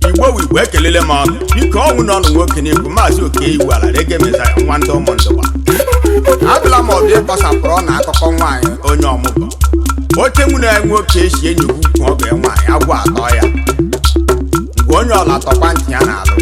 Igbo wu Igbo, ekelele m ọnụ. Biko, ọnwụ n'ọnụ nwoke na-ekwu, Maazị Oke Iwu Ala Rege Mezaya, nwa ndị ụmụndụgba. Abụla m ọdụ ịkpọsapụrụ na akụkọ nwaanyị onye ọmụgwọ oche nwụ na nwoke esi enyi ukwu ọgọ ya nwaanyị agwọ atọ ya mgbe onye ọla tọkwa ntị ya n'alụ.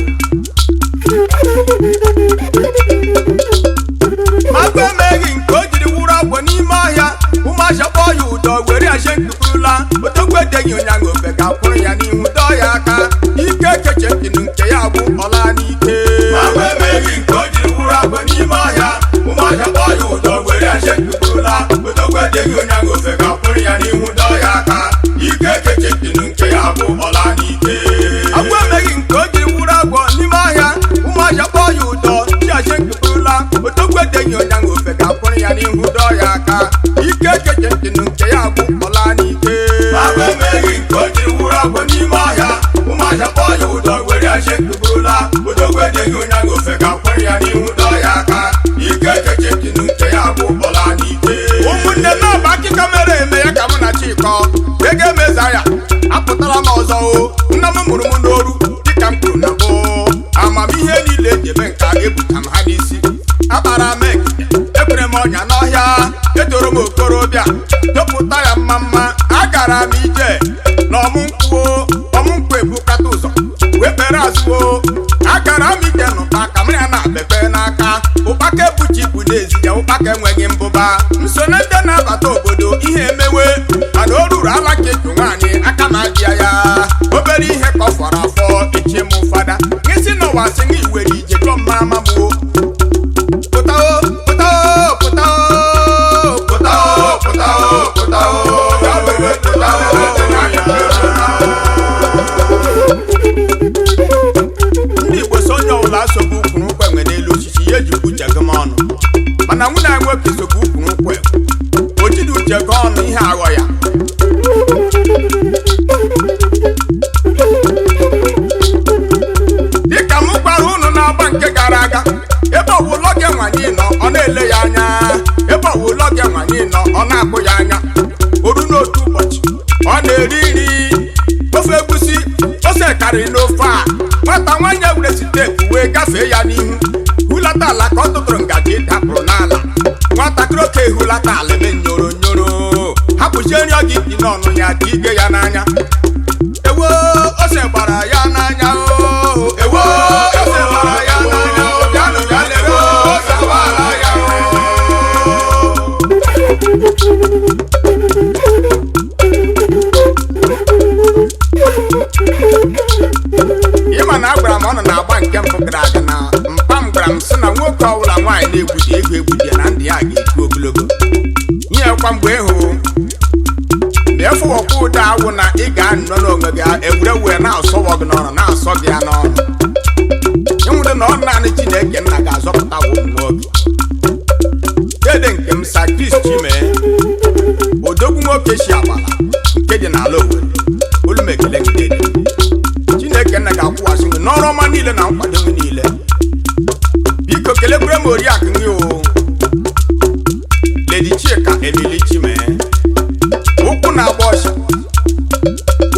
Magụ emeghị nke o jiri wụrụ agwọ n'ime ọhịa. Ụmụaja kpọọ ya ụdọ were aje nkukurula odogwu edeghị ụnyahụ ofe ga kwụrụ ya n'ihu dọọ ya aka ike keche ntịnụ nke ya bụ ọla n'ike. Magụ emeghị nke o jiri wụrụ agwọ n'ime ọhịa. Ụmụaja kpọọ ya ụdọ were aje nkukurula odogwu edeghị ụnyahụ ofe ga kwụrụ ya n'ihu dọọ ya aka ike keche ntịnụ nke ya bụ ọla n'ike. Agwọ emeghị nke o jiri wụrụ agwọ n'ime ọhịa. Ụmụaja kpọọ ya ụdọ chi aje nkukurula odogwu edeghị ụnyahụ ofe ga kwụrụ ya n'ihu dọọ ya aka ike keche ntịnụ nke ya bụ ọla n'ike. Agwọ emeghị nke o jiri wụrụ agwọ n'ime ọhịa. Ụmụaja kpọọ ya ụdọ were aje nkukurula odogwu edeghị ụnyahụ ofe ga kwụrụ ya n'ihu dọọ ya aka ike keche ntịnụ nke ya bụ ọla n'ike. Ụmụnne m, ọba akụkọ mere eme ya ka mụ na Chikọ ego emeza ya apụtara m ọzọ. O nna m mụrụ m n'oru, dịka m kwuru na mbụ, amamihe niile eji eme nka ebuka m ha n'isi. Akpara m ekike, ekwere m ọnya n'ọhịa, etoro m okorobịa, topụta ya mma mma. Agara m ije n'ọmụ nkwụ, ọmụ nkwụ ebukata ụzọ wee kpere azụo. Agara m ije n'ụkpa ka m ya na-abekpe n'aka ụkpaka ebuchi ibu n'ezi ya. Ụkpaka enweghị mbụba nso na ndị na-abata obodo ihe emewe, mana o ruru ala ka eju nwaanyị aka m adịa ya obere ihe ka ọ fọrọ afọ echie m fada isi n'ụwa sị na iwere ije jụọ mma ama m o. Pụtao, pụtao, pụtao, pụtao, pụtao, pụtao, ya were pụtao. Ndị Igbo so onye ọbụla sogbu ukwu nkwụ enwe n'elu osisi ya ejikwa uche gị m ọnụ, mana nwunye anyị nwoke sogbu ukwu nkwụ enwe o jide uche gị ọnụ ihe aghọ ya. Dịka m gwara unu n'agba nke gara aga, ebe ọwụlọ gị nwanyị nọ, ọ na-ele ya anya. Ebe ọwụlọ gị nwanyị nọ, ọ na-akpụ ya anya. Oru n'otu ụbọchị, ọ na-eri nri ofe egusi, ose karịrị n'ofe a. Nwata nwanyị were sitepu wee gafee ya n'ihu, hulata ala ka ọ tụtụrụ ngaji dapụrụ n'ala. Nwatakịrị oke ehulata ala eme nyoro nyoro, hapụzie nri ọ gị dị n'ọnụ ya dị ige ya n'anya. Ewo, ose gbara ya n'anya o! Ewo, ose gbara ya n'anya o! Bịanụ bịa lere, ose gbara ya o! Ịma na agwara m ọ nọ na-agba nke mbụ gara aga na mpa m gwara m sị na nwoke ọbụla nwaanyị na-egwudi ego egwudi ya na ndụ ya ga-eku ogologo nyekwa mgbe ịhụ ma efụwọkwa ụda awụ na ị ga-anọ n'onwe gị egwuregwu ya na-asọwọ gị n'ọnụ, na-asọ gị ya n'ọnụ. Ịnwụdo na ọ naanị Chineke nna ga-azọpụta gị. Ụmụ nwoke dede nke m, Sakrist Chime, odogwu nwoke si agbala nke dị n'ala Owerri, olu m ekele gị dede. Chineke nna ga-akwụkwasị gị n'ọrụ ọma niile na nkwado gị niile. Biko kelekwere m oriakụ gị o, Lady Chika Emily Chime, ụkwụ na-agba ọsha,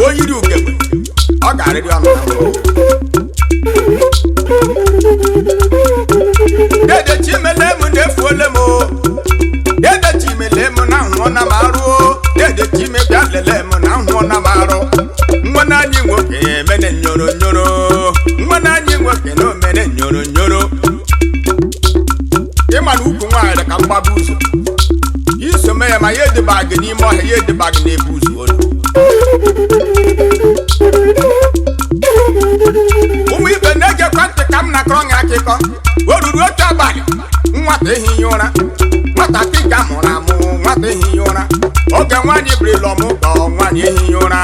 o yiri ugegbe, ọ ga-arịrị ọnụ na mbụ. Dede Chimele m na-efuole m o. Dede Chimele m na nhụọ na m arụ o. Dede Chime, bịa lele m na nhụọ na m arụ. Nwanne anyị nwoke emene nyoro nyoro, nwanne anyị nwoke na omene nyoro nyoro. Ịma na ukwu nwaanyị dị ka mgbaba ụzọ iso mee ya, ma ya edeba gị n'ime ọhịa, ya edeba gị n'ebe ụzọ olu. Ụmụ ibe na-egekwa ntị ka m na-akọrọ gị akụkọ. O ruru otu abalị, nwata ehighị ụra, nwatakịrị ka mụrụ amụ, nwata ehighị ụra. Oge nwaanyị birila ọmụgwọ, nwaanyị ehighị ụra.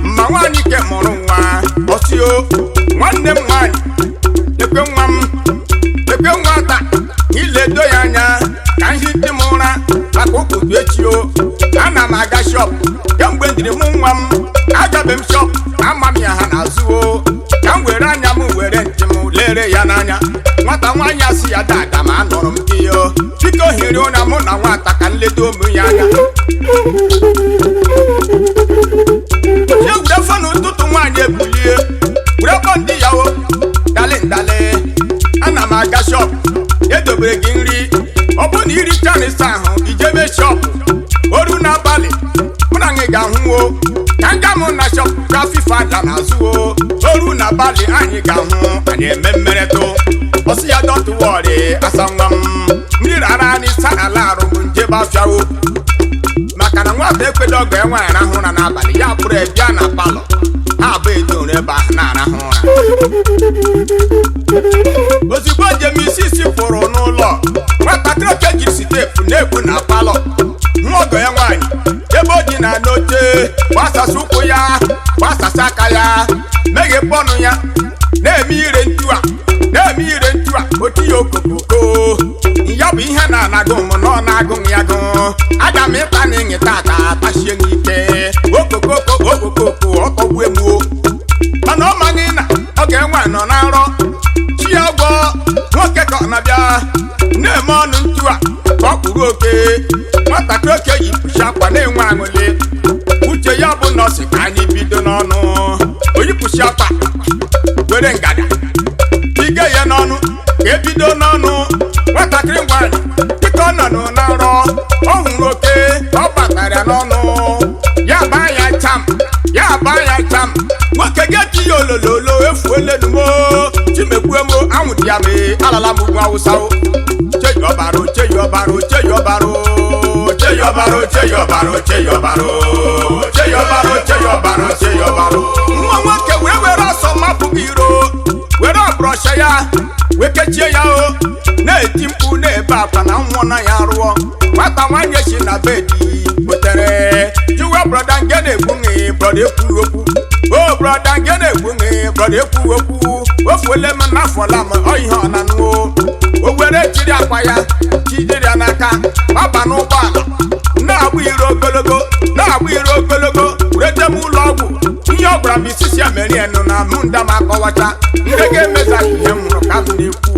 Mma nwaanyị ke mụrụ nwa ọsio, nwanne m nwaanyị, lekwe nwa m, lekwe nwata iledo ya anya ka nhite m ụra maka ụtụtụ echi o, ana m aga shop kemgbe ndiri mụ nwa m. lere ya n'anya. Nwata nwaanyị asị ya, "Dada ma, anọrọ m gị yo, biko hiri ụra, mụ na nwata ka nledo ụmụ ya anya." Egwuregwu n'ụtụtụ, nwaanyị ebulie were kpọ ndị ya, "O darling, darling, ana m aga shop, edobere gị nri. Ọ bụrụ na iricha nịsa ahụ, ijebe shop oru n'abalị, mụ na gị ga-ahụ o. Ka nga mụ na shop ga fifa ada n'azụ o, oru n'abalị anyị ga-ahụ, anyị eme mmeretụ." Ọsị ya, "Don't worry, asa nwa m, mmiri rara n'isa ala arụ m, njebe afịawo." Maka na nwata ekwedo ọgọ ya nwaanyị arahụ ụra n'abalị, ya bụrụ bịa na parlour ha abụ edoro ebe ahụ na-arahụ ụra. Ozugbo njem isi isi pụrụ n'ụlọ, nwatakịrị oke jiri step na-egbu na parlour nwa ọgọ ya nwaanyị ebe o dị na n'oche, gbasasị ụkwụ ya, gbasasị aka ya, meghepụ ọnụ ya, na-eme ire ntu a, na-eme ire ntu a, oti ya okokoko. Ya bụ ihe na-anagụ m na ọ na-agụ m ya gụ, aga m ịta na ịnyị tata tachie m ike, okokoko okokoko, ọtọgbuo m o. Mana ọ maghị na ọ ga-enwe nọ na nrọ chi ya gwọ nwoke ka ọ na-abịa na-eme ọnụ ntu a ka ọ kpụrụ oke. Nwatakịrị oke yi pụchi akwa na-enwe aṅụlị, uche ya bụ nọọsụ ka anyị bido n'ọnụ. Oyipụchi akwa, were ngada ige ya n'ọnụ ka ebido n'ọnụ. Nwatakịrị nwanyị, dịka ọ nọ na nrọ, ọ hụrụ oke ka ọ batara ya n'ọnụ, ya baa ya cham, ya baa ya cham. Nwoke ga-eti ya olololo, efuelenumo chimegbuemo, anwụ dị ya mee, alala m ugwu Awụsa o. Cheyọbaro, cheyọbaro, cheyọbaro, cheyọbaro, cheyọbaro, cheyọbaro, cheyọbaro, cheyọbaro, cheyọbaro. Nwa nwoke wee were ọsọ mapụ gị iro, were ọbrọsha ya wee kechie ya, o na-eti mkpu, na-ebe akwa na nwụọ na ya rụọ. Nwata nwaanyị si na bed butere jụwa, "Brother, nke na-egbu nị?" Brother ekwughị okwu o. "Brother, nke na-egbu nị?" Brother ekwughị okwu. Ofuole m n'afọla m ọ ihe ọ na-anụ o. O were jiri akwa ya jidere ya n'aka, gbaba n'ụgbọala, na-agba iro ogologo, na-agba iro ogologo, were jem ụlọ ọgwụ. Ihe ọ gwara m isisi ya mere nụ na mụ nda m akọwacha ndị ga-emeza ihe m hụrụ ka m na-ekwu.